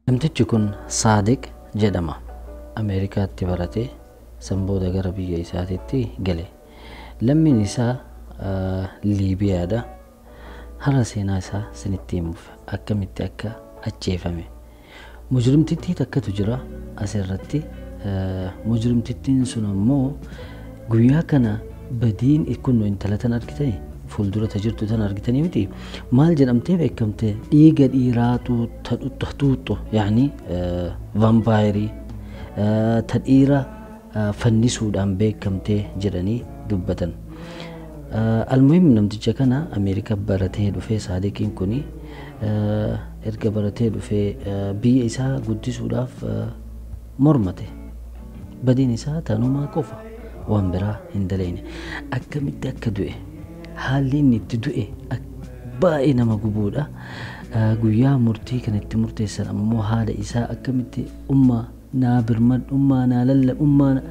Namtichi kun Saadiq jedhama. Ameerikaatti baratee san booda gara biyya isaatiitti gale. Lammiin isaa Liibiyaadha. Har'a seenaa isaa isinitti himuuf akkamitti akka ajjeefame. Mujrimtittii takkatu jira asirratti. Mujrimtittiin sun ammoo guyyaa kana badiin kun intala tan argitanii fuuldura ta jirtu tan argitanii miti, maal jedhamtee beekamte? Dhiiga dhiiraa tuuxu, yaani vampaayirii, ta dhiira fannisuudhaan beekamtee jedhanii dubbatan. Almuhim, namticha kana Ameerikaa baratee dhufee, Saadiqiin kuni erga baratee dhufee biyya isaa guddisuudhaaf mormate. Badiin isaa tanumaa qofa, waan biraa hin daleene. Akkamitti akka du'e, haalli inni itti du'e baay'ee nama gubuudha. Guyyaa murtii kan itti murteessan ammoo haala isaa akkamitti ummaa naa birmadhu, ummaa naa lallab, ummaa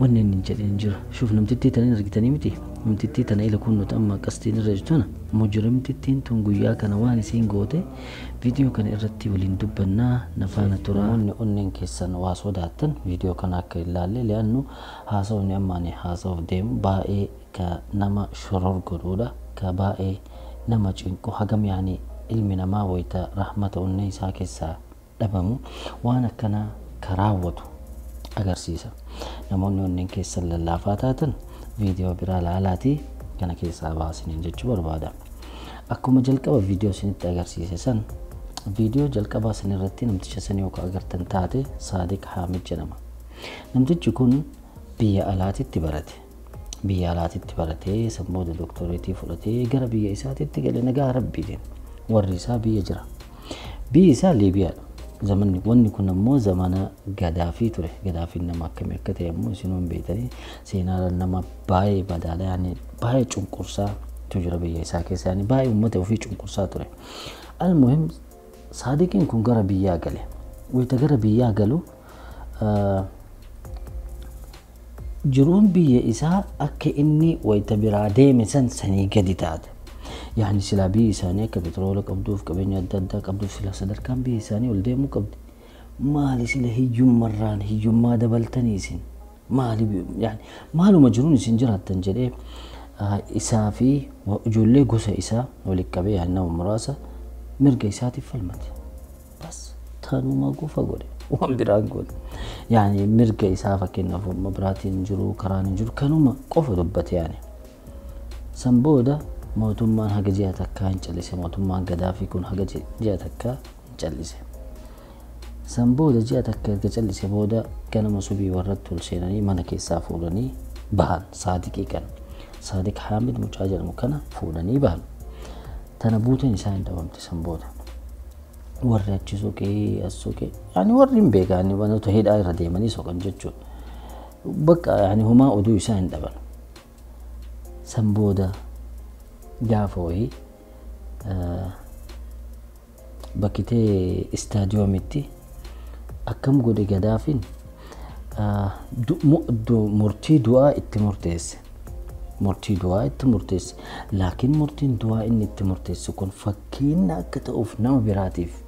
wanni inni hin jedhin jiru. Shuuf, namtittii tana argitanii miti? Namtittii tana ila kun nuti amma qastiin irra jirtu tana, mujrimtittiin tun guyyaa kana waan isiin goote viidiyoo kana irratti waliin dubbannaa, na faana tura. Namoonni onneen keessan waa sodaattan viidiyoo kana akka hin laalle, li'annu haasawni amma ani haasawuuf deemu baay'ee ka nama shoror godhuudha, ka baay'ee nama cinqu, hagam yaani ilmi namaa wayita rahmata onnee isaa keessaa dhabamu waan akkanaa ka raawwatu agarsiisa. Namoonni onneen keessan lallaafaa taatan viidiyoo biraa laalaatii kana keessaa baasiniin jechuu barbaada. Akkuma jalqaba viidiyoo isinitti agarsiise san, viidiyoo jalqabaa san irratti namticha san yoo agartan taate, Saadiq Haamid jedhama. Namtichi kun biyya alaatitti barate. Biyya alaatitti baratee san booda doktoreetii fudhatee gara biyya isaatitti gale nagaa rabbiitiin. Warri isaa biyya jira. Biyyi isaa Liibiyaadha. Zamanni wanni kun ammoo zamana Gadaafii ture. Gadaafiin nama akkamii akka ta'e ammoo isinuu hin beektanii, seenaa nama baay'ee badaadha. Yaani baay'ee cunqursaa tu jira biyya isaa keessa. Yaani baay'ee uummata ofii cunqursaa ture. Almuhim, Saadiqiin kun gara biyyaa gale. Wayita gara biyyaa galu jiruun biyya isaa akka inni wayita biraa deeme san sanii gadi taate. Yaani silaa biyyi isaanii akka petroola qabduuf, qabeenya adda addaa qabduuf, sila sadarkaan biyya isaanii ol deemuu qabdi. Maali sila hiyyummarraan hiyyummaa dabaltanii isin? Maali, yaani maaluma jiruun isin jiraattan jedhee isaa fi ijoollee gosa isaa walitti qabee, yaani nama muraasa, mirga isaatiif falmate. Bas, tanuma qofa godhe, waan biraan godhe. Yaani mirga isaa, fakkeenyaaf biraatiin hin jiru, karaan hin jiru, kanuma qofa dubbate yaani. San booda mootummaan haga ji'a takkaa hin callise. Mootummaan Gadaafii kun haga ji'a takkaa hin callise. San booda ji'a takka erga callise booda ganama subii warratti ol seenanii mana keessaa fuudhanii bahan Saadiqii kana. Saadiq Haamid mucaa jedhamu kana fuudhanii bahan. Tana buuteen isaa hin dhabamte san booda. Warri achi soqee as soqee, yaani warri hin beekan, wantoota hidhaa irra deemanii soqan jechuudha. Bakka yaani homaa oduu isaa hin dhaban. San booda gaafa wayii bakkitee istaadiyoomitti akkam godhe? Gadaafiin murtii du'aa itti murteesse. Murtii du'aa itti murteesse. Laakiin murtiin du'aa inni itti murteesse kun fakkeenya akka ta'uuf nama biraatiif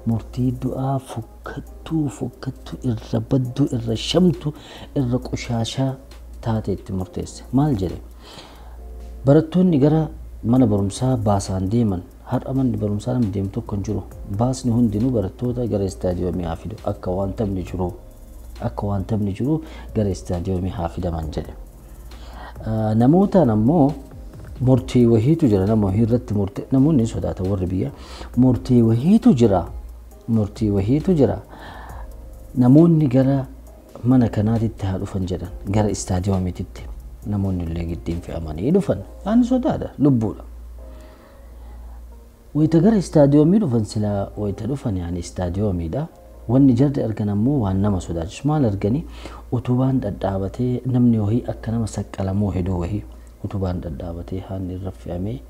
murtii du'aa fokkattuu fokkattuu, irra badduu, irra shamtu, irra qushaashaa taate itti murteesse. Maal jedhe? Barattoonni gara mana barumsaa baasaan deeman. Har'a manni barumsaa namni deemu tokko hin jiru. Baasni hundinuu barattoota gara istaadiyoomii haa fidu. Akka waan taphni jiru, akka waan taphni jiru gara istaadiyoomii haa fidaman jedhe. Namootaan ammoo murtii wahiitu jira, nama wahii irratti murtee, namoonni hin sodaatan, warri biyya, murtii wahiitu jira, murtii wahiitu jira. Namoonni gara mana kanaatitti haa dhufan jedhan, gara istaadiyoomiititti. Namoonni illee giddiin fe'amanii dhufan. Ani sodaadha, lubbuudha. Wayita gara istaadiyoomii dhufan, silaa wayita dhufan yaani istaadiyoomiidha. Wanni jarri argan ammoo waan nama sodaachisu. Maal arganii? Utubaan dhadhaabatee, namni wahii akka nama saqqalamuu heduu wahii utubaan dhadhaabatee, haanni irra fe'amee,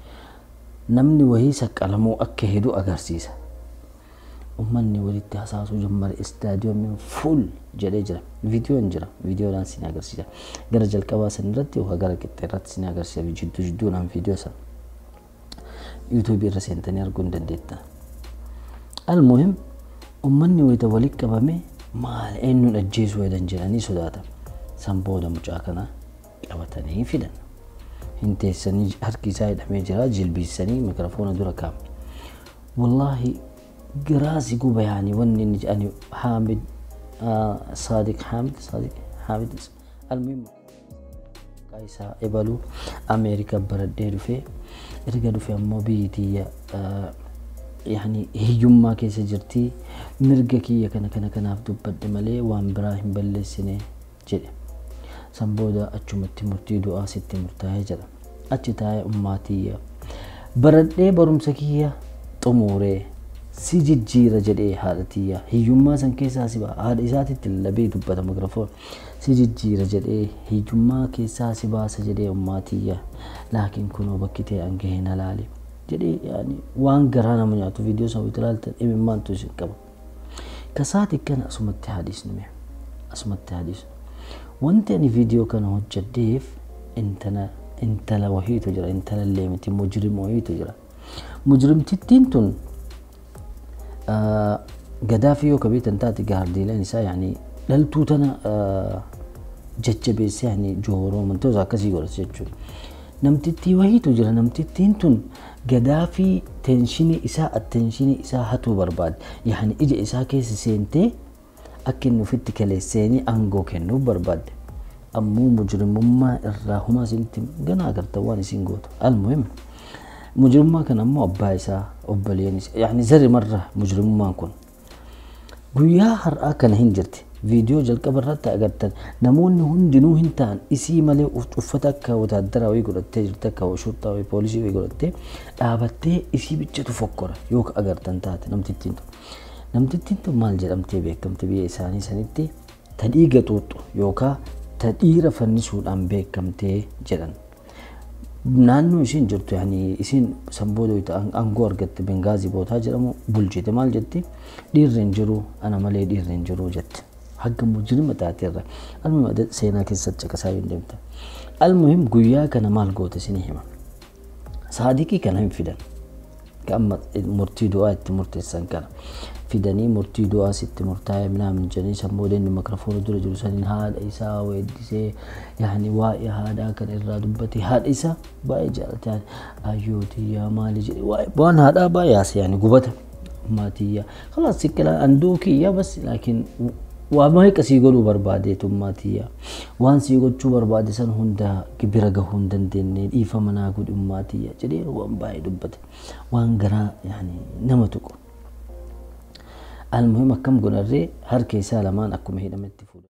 namni wahii saqqalamuu akka hedu agarsiisa. Uummanni walitti hasaasuu jammare, istaadiyoomiin full jedhee jira. Viidiyoon jira. Viidiyoodhaan sin agarsiisa. Gara jalqabaa san irratti yookaan gara qixxee irratti sin agarsiisa. Jidduu jidduudhaan viidiyoo sana. Yuutuubii irra seentanii arguu hin dandeettan. Almuhim, Ummanni wayita walitti qabame maal eenyuun ajjeesuu jedhan jedhanii sodaatan. San booda mucaa kana qabatanii fidan. Hin teessanii, harki isaa hidhamee jira, jilbiisanii mikrofoona dura kaa'ame. Wallaahi garaa si guba. Yaani wanni inni jedhani Haamid Saadiq Haamid Saadiq Haamid almuhim maqaa isaa ebaluu Ameerikaa baradhee dhufee, erga dhufe ammoo biyyi tiyya yaani hiyyummaa keessa jirti, mirga kiyya kana kana kanaaf dubbadhe malee waan biraa hin balleessine jedhe. San booda achumatti murtii du'aa sitti murtaa'ee jedha. Achi taa'ee ummaa tiyya baradhee barumsa kiyya xumuuree si jijjiira jedhee, haadha tiyya hiyyummaa san keessaa si baasa, haadha isaatitti lallabee dubbata mikrafoon, si jijjiira jedhee hiyyummaa keessaa si baasa jedhee ummaa tiyya, laakiin kunoo bakki ta'e an gahee na laale jedhee. Yaani waan garaa nama nyaatu, viidiyoo sana wayita ilaaltan imimmaantu isin qaba. Kasaati kana asumatti haadhisnu, mee asumatti haadhisnu. Wanti ani viidiyoo kana hojjedheef intala wahiitu jira, intala illee miti, mujrima wahiitu jira. Mujrimtittiin tun Gadaafii yoo kabeetan taate, gaardiileen isaa yaani dhaltuu tana jajjabeessee yaani jooroo wantoota akkasii godhatu jechuudha. Namtittii wahiitu jira, namtittiin tun Gadaafii attention isaa, attention isaa hatuu barbaade. Yaani ija isaa keessa seentee akka inni ofitti kaleesseenii aangoo kennuuf barbaadde. Ammoo mujrimummaa irraa humaa isinitti ganaa agartan waan isin gootu. Almuhim mujrimummaa kana ammoo abbaa isaa, obboleen isaa, yaani zari marra mujrimummaan kun. Guyyaa har'aa kana hin jirti. Viidiyoo jalqaba irratti agartan namoonni hundinuu hin ta'an isii malee, uffata akka wataaddaraa wayii godhattee jirti, akka shurxaa wayii, poolisii wayii godhattee dhaabattee isii bichatu fokkora yoo agartan taate namtittiin tun. Namtittiin tun maal jedhamtee beekamte biyya isaanii sanitti? Ta dhiiga xuuxxu yookaan ta dhiira fannisuudhaan beekamtee jedhan. Naannoo isiin jirtu, yaani isiin san booda aangoo argatte, Bengaazii bootaa jedhamu bulchite, maal jetti? Dhiirri hin jiru, ana malee dhiirri hin jiru jette. Hagga mujrima taateerra. Almuhim seenaa keessatti caqasaa yoo deemta. Almuhim guyyaa kana maal goote isinii hima. Saadiqii kana hin fidan. Amma murtii du'aa itti murteessan kana fidanii, murtii du'aas itti murtaa'e minaamin jedhanii, san booda inni makrofoona dura jiru saniin haadha isaa weeddisee, yaani waa'ee haadhaa kan irraa dubbate, haadha isaa baay'ee jaalate, yaani ayyootii maali jedhe, waan haadhaa baay'ee haase, yaani gubata maatiyyaa khalaas sikkila anduu kiyya bas, laakiin waa meeqa sii godhuu barbaadeetu maatiyyaa, waan sii gochuu barbaade san hunda bira gahuu hin dandeenye, dhiifama naa godhi maatiyyaa jedhee waan baay'ee dubbate, waan garaa yaani nama tuqu. Almuhim akkam godharree, harka isaa lamaan akkuma hidhametti fuudha.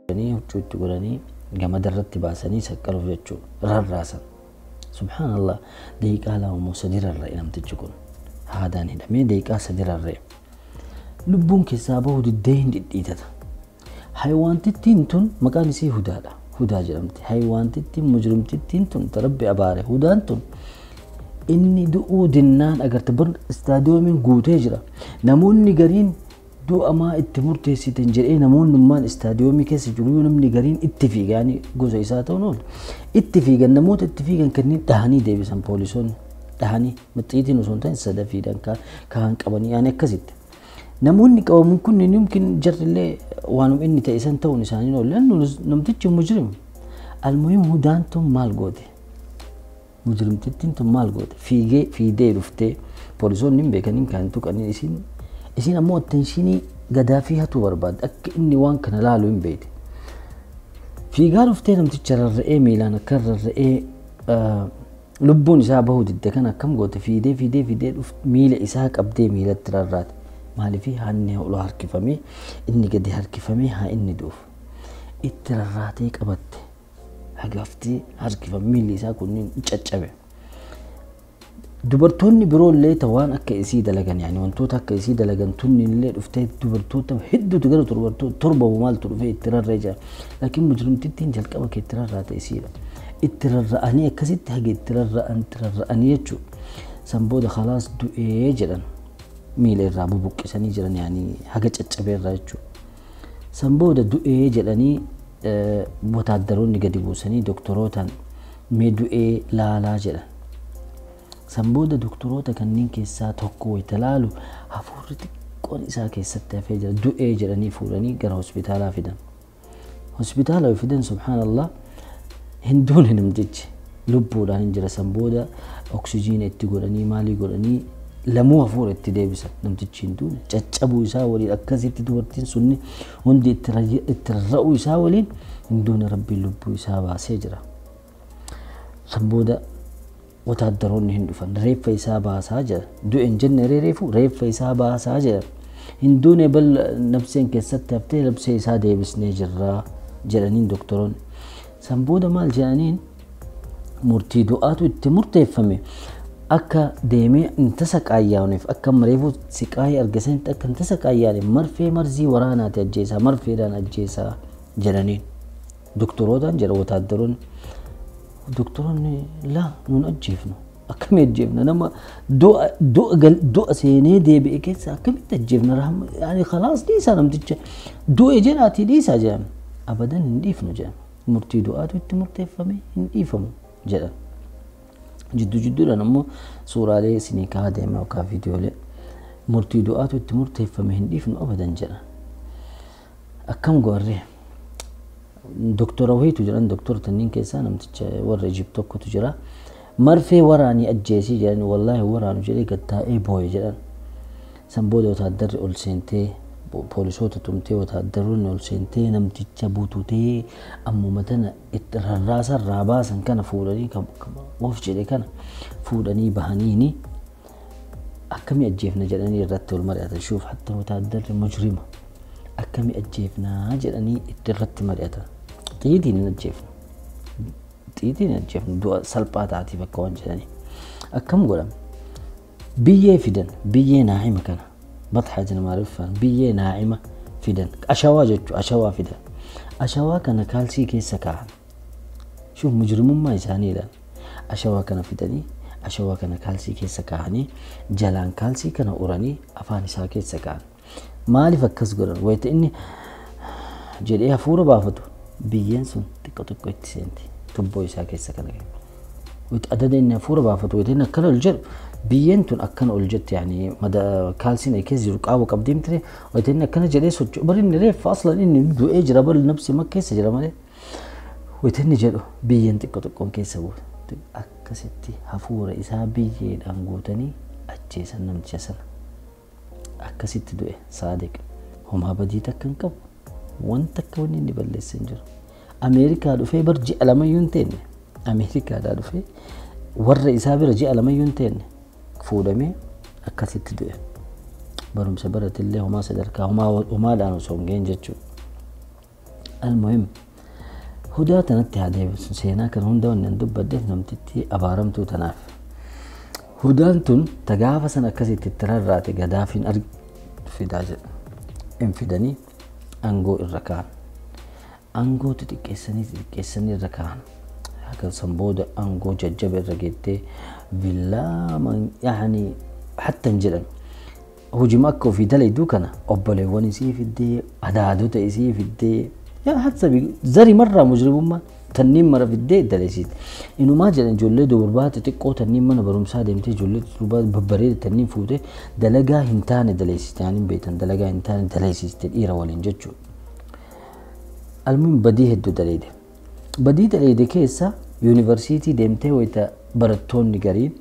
Huccuu itti godhanii gamada irratti baasanii saqqaluuf jechuudha. Rarraasan. Subhaanallah, daqiiqaa 2 moo 3 rarra'e namtichi kun. Haadaan hidhamee daqiiqaa 3 rarra'e. Lubbuun keessaa bahu diddee hin dhidhiitata. Hayiwaantittiin tun maqaan isii Hudaadha. Hudaa jedhamti. Hayiwaantittiin mujrimtittiin tun rabbi abaare Hudaan tun inni du'uu dinnaan agarte bar istaadiyoomiin guutee jira. Namoonni gariin du'amaa itti murteessitan jedhee, namoonnummaan istaadiyoomii keessa jiru namni gariin itti fiiganii gosa isaa ta'uun oolu. Itti fiigan, namoota itti fiigan kanneen dhahanii deebisan poolisoonni, dhahanii maxxiitiin osoo hin ta'in sadafiidhaan kaan qabanii, yaani akkasitti. Namoonni qabamuun kun yumkin jarrillee waanuma inni ta'e san ta'uun isaanii oolu. Namtichi mujrim. Almuhim Hudaan tun maal goote? Mujrimtittiin tun maal goote? Fiigee fiidee dhuftee, poolisoonni hin beekaniin kan tuqanii, isiin ammoo attention Gadaafii hatuu barbaadde, akka inni waan kana laalu hin beekte. Fiigaa dhuftee namticha rarra'ee miilaan akka rarra'ee lubbuun isaa bahuu didde kan akkam goote? Fiidee fiidee fiidee miila isaa qabdee miilatti rarraate. Maaliif? Haanni ol harkifamee inni gadi harkifamee haa inni du'uuf. Itti rarraatee qabatte. Hagaftee harkifame, miilli isaa kunniin caccabe. Dubartoonni biroo illee waan akka isii dalagan, yaani wantoota akka isii dalagan tunni illee dhuftee, dubartoota hedduutu gara dubartoota torba maaltu dhufee itti rarra'ee jira. Laakiin mujrimtittiin jalqaba kee itti rarraate isiidha. Itti rarra'anii akkasitti haga itti rarra'an itti rarra'anii jechuudha. San booda khalaas du'ee jedhan, miila irraa bubuqqisanii jiran, yaani haga caccabee irraa jechuudha. San booda du'ee jedhanii. Wotaaddaroonni gadi buusanii doktorootaan mee du'ee laalaa jedhan. San booda doktoroota kanneen keessaa tokko wayita laalu hafuurri xiqqoon isaa keessatti hafee jira. Du'ee jedhanii fuudhanii gara hospitaalaa fidan. Hospitaala fidan, subhaanallah, hin duune namtichi, lubbuudhaan hin jira. San booda oksijiina itti godhanii, maalii godhanii, lamuu hafuura itti deebisan. Namtichi hin duune. Caccabuu isaa waliin, akkasitti dubartiin sunni hundi itti rarra'uu isaa waliin hin duune. Rabbiin lubbuu isaa baasee jira. San booda wotaaddaroonni hin dhufan, reeffa isaa baasaa jira. Du'e hin jenne, reefu reeffa isaa baasaa jira. Hin duune, bal nafseen keessatti haftee nafsee isaa deebisnee jirraa jedhaniin doktoroonni. San booda maal jedhaniin? Murtii du'aatu itti murteeffame. Akka deemee hin tasaqaayyaaneef, akka reefu siqaayii argasanitti akka hin tasaqaayyaaneef, marfee marzii waraanaati ajjeesaa, marfeedhaan ajjeesaa jedhaniin. Doktorootaan jedha wotaaddaroonni. Doktoroonni, laa, nuun ajjeefnu, akkamii ajjeefna? Nama du'a seenee deebi'e keessa akkamitti ajjeefna? Yaani khalaas, dhiisaa namticha, du'e jedhaatii dhiisaa jedhan. Abadan hin dhiifnu jedhan. Murtii du'aatu itti murteeffame, hin dhiifamu jedhan. Jidduu jidduudhaan ammoo suuraalee isinii kaa'aa deema yookaan viidiyoolee. Murtii du'aatu itti murteeffame, hin dhiifnu abadan jedhan. Akkam goorree? Doktora wayiitu jedhan, doktora tanniin keessaa namticha warra Ijipt tokkotu jira. Marfee waraanii ajjeesii jedhan. Wallaahi waraanu jedhee gattaa'ee booye jedhan. San booda wotaaddarri ol seentee, poolisoota tumtee, wotaaddaroonni ol seentee namticha bututee, ammuma tana itti rarraasa irraa baasan kana fuudhanii, of jedhe kana fuudhanii bahaniini, akkamii ajjeefna jedhanii irratti ol mari'atan. Shuuf, hatta wotaaddarri mujrima akkamii ajjeefnaa jedhanii itti irratti mari'atan. Xiyyiitiin hin ajjeefnu. Xiyyiitiin hin ajjeefnu, du'a salphaa taatiif akka waan jedhanii. Akkam godhame? Biyyee fidan, biyyee naa'ima kana. Baxhaa jedhama Maariffaan, biyyee naa'ima fidan. Ashawaa jechuudha, ashawaa fidan. Ashawaa kana kaalsii keessa kaa'an. Shuuf, mujrimummaa isaanii ilaala. Ashawaa kana fidanii, ashawaa kana kaalsii keessa kaa'anii, jalaan kaalsii kana uranii afaan isaa keessa kaa'an. Maaliif akkas godhan? Wayita inni jedhee hafuura baafatu biyyeen sun xiqqoo xiqqoo itti seenti. Tubboo isaa keessa kana. Wayita adada inni hafuura baafatu, wayita inni akkana ol jedhu, biyyeen tun akkana ol jetti, yaani kaalsiin keessa jiru qaawwa qabdii miti. Wayita inni akkana jedhee socho'u, bari inni reeffa, aslan inni du'ee jira, bari nafsi ma keessa jira malee. Wayita inni jedhu biyyeen xiqqoo xiqqoon keessa buuta. Akkasitti hafuura isaa biyyeedhaan guutanii ajjeesan namticha sana. Akkasitti du'e Saadiq. Homaa badii takka hin qabu. Wanta akka wanni inni balleesse hin jiru. Ameerikaa dhufee bar ji'a lamayyuu hin teenne. Ameerikaadhaa dhufee warra isaa bira ji'a lamayyuu hin teenne. Fuudhamee akkasitti du'e. Barumsa baratillee homaa sadarkaa homaadhaan osoo hin gahin jechuudha. Almuhim, Hudaa tanatti haa deebisu. Seenaa kana hunda wanni an dubbaddeef namtitti abaaramtuu tanaaf. Hudaan tun ta gaafa sana akkasitti itti rarraate Gadaafiin fidaa jedha. Hin fidanii aangoo irra kaa'an. Aangoo xixiqqeessanii xixiqqeessanii irra kaa'an. Haga san booda aangoo jajjaba irra geettee, villaa yaani hatta hin jedhan. Hojima akka ofii dalayduu kana obboleewwan isii fiddee, adaadota isii fiddee, yaa hatta zari marraa mujrimummaan tanniin mara fiddee daleessiiti. Inumaa jedhan ijoollee durbaa xixiqqoo tanniin mana barumsaa deemtee, ijoollee durbaa babbareeda tanniin fuutee dalagaa hin taane daleessiste, yaani beektan, dalagaa hin taane daleessiste dhiira waliin jechuudha. Almuun badii hedduu daleede. Badii daleede keessa yuunivarsiitii deemtee wayita barattoonni gariin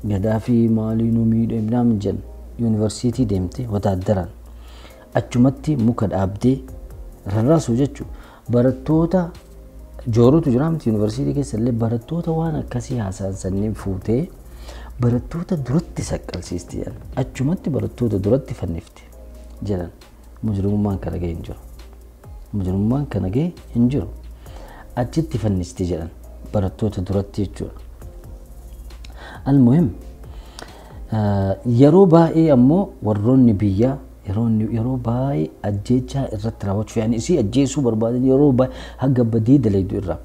Gadaafii maalii nu miidhe naamin jedhan, yuunivarsiitii deemtee wataaddaraan achumatti muka dhaabdee rarraasuu jechuudha. Barattoota joorutu jira miti yuunivarsiitii keessa illee? Barattoota waan akkasii haasa'an sanneen fuutee barattoota duratti saqqalsiisti jedhan. Achumatti barattoota duratti fannifti jedhan. Mujrimummaan kana ga'e hin jiru. Mujrimummaan kana ga'e hin jiru. Achitti fannisti jedhan barattoota duratti jechuudha. Almuhim, yeroo baay'ee ammoo warroonni biyyaa yeroo baay'ee ajjeechaa irratti raawwachuu, yaani isii ajjeesuu barbaadan, yeroo baay'ee haga badii dalaydu irraa.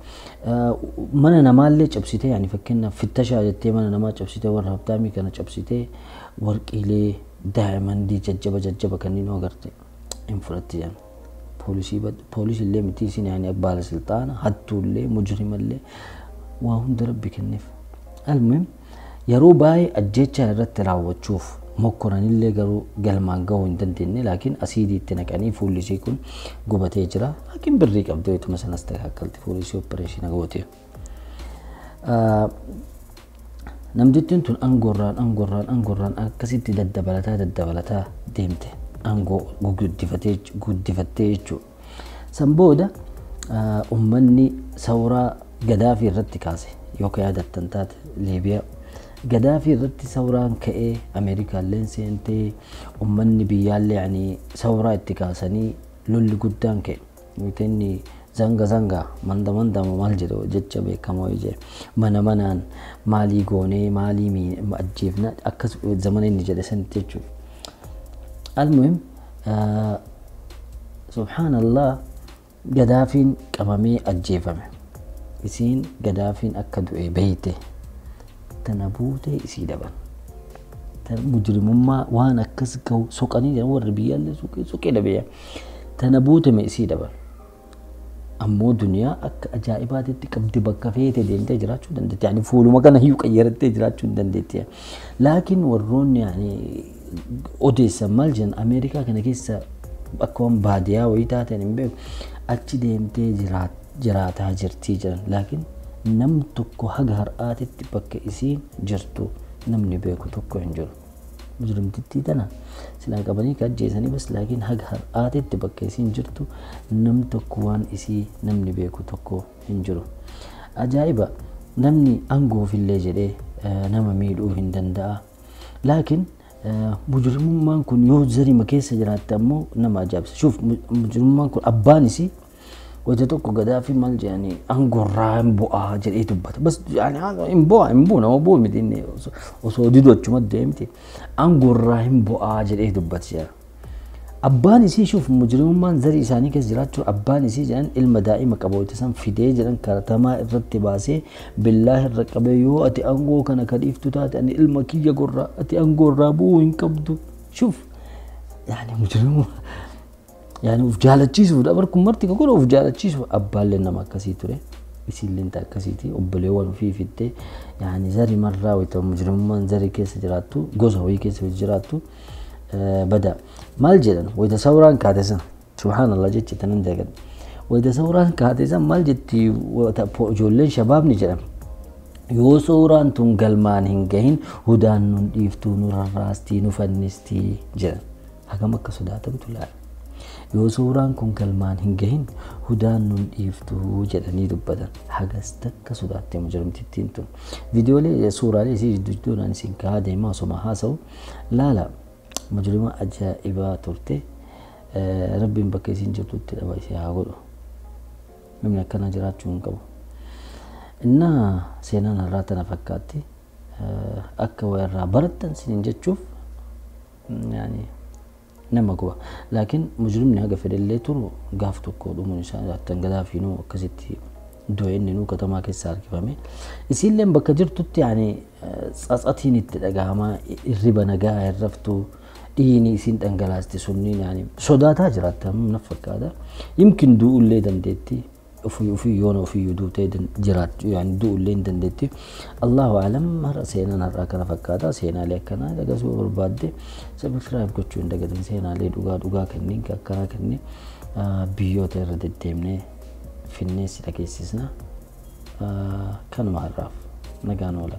Mana namaallee cabsitee, yaani fakkeenyaaf fittashaa jettee mana namaa cabsitee, warra habtaamii kana cabsitee, warqiilee daayimandii jajjaba jajjaba kanneen agarte hin fudhatti jedhan. Poolisii illee miti isin yaani baalasilxaana hattuullee mujrimallee waa hunda rabbi kenneef. Almuhim yeroo baay'ee ajjechaa irratti raawwachuuf mokkoranillee garuu galmaan gahuu hin dandeenye, laakiin asiidii itti naqanii fuulli isii kun gubatee jira. Laakiin birrii qabdi ituma sanas takakkalti fuulli isii opereeshina goote. Namtittiin tun aangoorraan aangoorraan aangoorraan akkasitti daddabalataa daddabalataa deemte, aangoo guddifattee jechuudha. San booda uummanni sawraa Gadaafii irratti kaase, yoo ka yaadattan taate Liibiyaa. Gadaafii irratti sawraan ka'ee Ameerikaalleen seentee uummanni biyyaallee yani sawraa itti kaasanii lolli guddaan ka'e. Inni zanga zanga manda manda maal jedhu jecha beekamoo jedhe, mana manaan maalii goonee maalii ajjeefna akkas zamana inni jedhe sanitti jechuudha. Almuhim subhaanallah Gadaafiin qabamee ajjeefame. Isiin Gadaafiin akka du'e beeyte tana buutee isii dhaban. Mujrimummaa waan akkas gahu soqanii jiran warri biyyaallee suqee suqee dhabe. Tana buuteme isii dhaban. Ammoo duniyaa akka ajaa'ibaatitti qabdi, bakka feete deemtee jiraachuu dandeetti. Yani fuuluma kana iyyuu qayyarattee jiraachuu hin dandeetti. Laakiin warroonni yani odeessan maal jedhan, Ameerikaa kana keessa akka waan baadiyaa wayii taateen hin beeku achi deemtee jiraataa jirtii jedhan. Laakiin nam tokko haga har'aatitti bakka isiin jirtu namni beeku tokko hin jiru. Mujrimtittii tana silaa qabanii ka ajjeesanii bas, laakiin haga har'aatitti bakka isiin jirtu nam tokko waan isii namni beeku tokko hin jiru. Ajaa'iba, namni aangoofillee jedhee nama miidhuu hin danda'a. Laakiin mujrimummaan kun yoo zarima keessa jiraatte ammoo nama ajaa'ibsa. Shuuf, mujrimummaan kun abbaan isii wanta tokko Gadaafii maal jedhanii aangoorraa hin bu'aa jedhee dubbata. Bas hin bu'aa, hin bu'u, nama bu'u miti inni osoo didu achuma deemti. Aangoorraa hin bu'aa jedhee dubbata jedha. Abbaan isii, shuuf, mujrimummaan zarii isaanii keessa jiraachuu, abbaan isii jedhan ilma daa'ima qaba wayita san fidee jedhan karatamaa irratti baasee billaa irra qabee, yoo ati aangoo kana ka dhiiftu taate ani ilma kiyya gorraa, ati aangoorraa bu'uu hin qabdu. Shuuf, yaani mujrimummaa yaani uf jaalachiisuudha bar kun marti ka godhu uf jaalachiisuuf. Abbaallee nama akkasii ture, isiillee ta akkasiiti, obboleewwan ofii fiddee yaani zari marraa wayita mujrimummaan zarii keessa jiraattu, gosa wayii keessa jiraattu bada. Maal jedhan wayita sawraan kaate san? Subhaanallah, jechi tanan dagan. Wayita sawraan kaate san maal jetti ijoolleen shabaabni jedhan? Yoo sawraan tun galmaan hin gahin hudaan nun dhiiftuu, nu rarraastii, nu fannistii jedhan. Hagam akka sodaatamtu laala. Yoo suuraan kun galmaan hin gahin hudaan nun dhiiftuu jedhanii dubbatan. Hagas takka sodaattee mujrimtittiin tun. Viidiyoolee suuraalee isii jidduudhaan isin kaa'aa deemaa osoma haasa'u laala. Mujrima ajaa'ibaa turte. Rabbiin bakka isiin jirtutti dhaba isii haa godhu. Namni akkana jiraachuu hin qabu. Innaa seenaan har'aa tana fakkaatti. Akka waa irraa barattan isiniin jechuuf nama guba. Laakiin mujrimni haga fedhellee turu gaaf tokko dhumuun isaa hattan Gadaafiinuu akkasitti du'e, inni nuu katamaa keessa harkifame. Isiilleen bakka jirtutti yaani tsatsatiin itti dhagahama, hirriba nagaa hin raftu, dhiigni isiin dhangalaaste sunniin yaani sodaataa jiraatta na fakkaata. Yimkin du'ullee dandeetti. Ofii ofii yoona ofiiyyuu duutee jiraachuu yaani du'ullee hin dandeetti. Allahu alam, har'a seenaan har'aa kana fakkaata. Seenaalee akkanaa dhagasuu barbaadde subscribe gochuu hin dagatin. Seenaalee dhugaa dhugaa kanneen akkanaa kanneen biyyoota irra deddeemnee finnee si dhageessisna. Kanuma har'aaf nagaan oola.